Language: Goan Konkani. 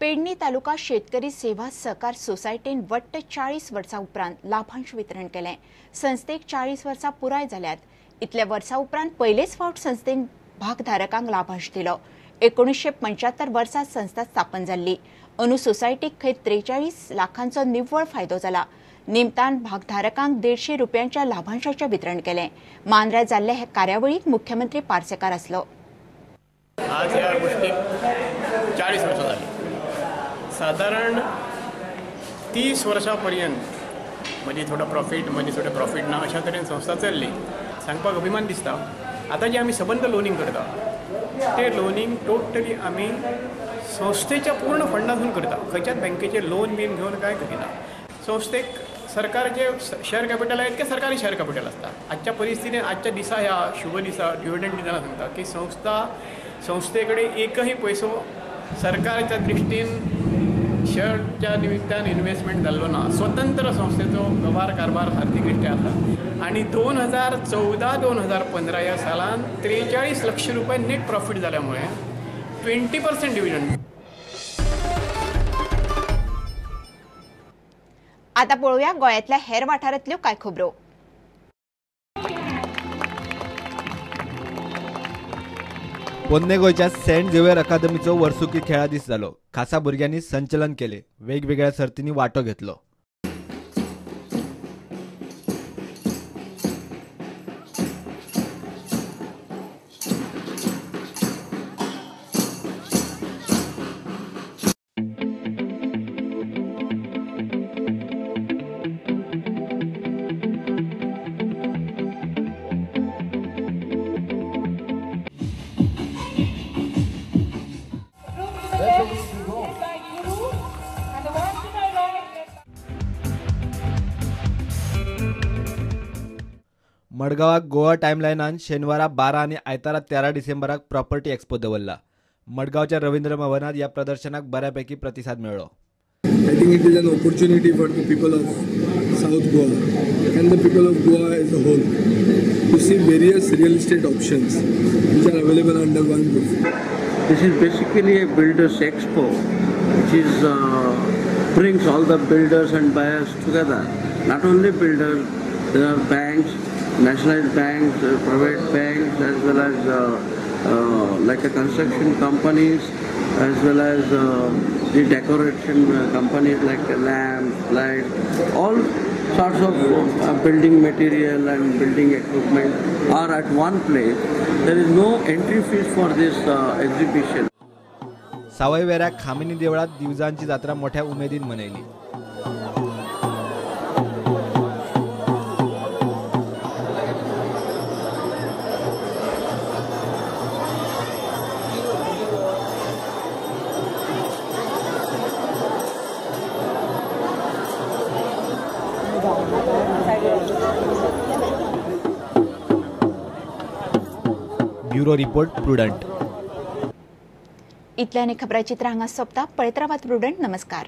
पेडणी तालुका शेतकरी सेवा सहकार सोसायटीन वट्ट 40 वर्सां उपरांत लाभांश वितरण केलें. संस्थेक 40 वर्सां पुराय जाल्यात. इतल्या वर्सां उपरांत पयलेच फावट संस्थेन भागधारकांक लाभांश दिलो. 1975 वर्सा संस्था स्थापन जाल्ली. अंदू सोसायटीक खंय 43 लाखांचो निव्वळ फायदो जाला. निमतान भागधारकांक 150 रुपयांच्या लाभांशाचें वितरण केलें. मांद्र्या जाल्ले हे कार्यावळीक मुख्यमंत्री पार्सेकार आसलो. आज ह्या गोष्टीक 40 वर्सां जाली. सादारण 30 वर्सां पर्यंत मदीं थोडो प्रॉफीट मदीं थोडो प्रॉफीट ना अशा तरेन संस्था चल्ली. सांगपाक अभिमान दिसता. आतां जें आमी सबंद लोनींग करता तें लोनींग टोटली आमी संस्थेच्या पूर्ण फंडांतून करता. खंयच्याच बँकेचें लोन बीन घेवन कांय करिना. संस्थेक सरकारचे शेअर कॅपिटल आहे इतकें सरकारी शेअर कॅपिटल आसता. आजच्या परिस्थितीन आजच्या दिसा ह्या शुभ दिसा डिविडंड दितना सांगता की संस्थे कडेन एकही पयसो सरकारच्या दृश्टीन शेअरच्या निमित्तान इन्व्हेस्टमेंट जाल्लो ना. स्वतंत्र संस्थेचो वेव्हार कारभार आर्थीक आसा. आनी 2014 2015 ह्या सालान 43 लक्ष रुपये नेट प्रॉफीट जाल्यामुळे 20% डिविडंड. आता पळोवया गोंयांतल्या हेर वाठारांतल्यो कांय खबरो. पोन्ने गोंयच्या सेंट झेवियर अकादमीचो वर्सुकी खेळा दीस जालो. खासा भुरग्यांनी संचलन केले. वेगवेगळ्या सर्तींनी वांटो घेतलो. मडगांवाक गोवा टायमलायनान शेनवारा 12 आनी आयतारा 13 डिसेंबराक प्रॉपर्टी एक्सपो दवरला. मडगांवच्या रवींद्र भवनात ह्या प्रदर्शनाक बऱ्यापैकी प्रतिसाद मेळ्ळो. I think it is an opportunity for the people of South Goa and the people of Goa as a whole to see various real estate options which are available under one roof. This is basically a builders expo which is brings all the builders and buyers together. Not only builders, there are banks, nationalized banks, private banks, as well as like a construction companies, as well as the decoration companies like lamps, lights, all sorts of building material and building equipment are at one place. There is no entry fees for this exhibition. सावयवेऱ्या खामिनी देवळात दिवजांची जात्रा मोठ्या उमेदीन मनयली. Bureau report, Prudent. इतल्याने खबराचित्र हांगा सोंपता. पळयत रावात प्रुडंट. नमस्कार.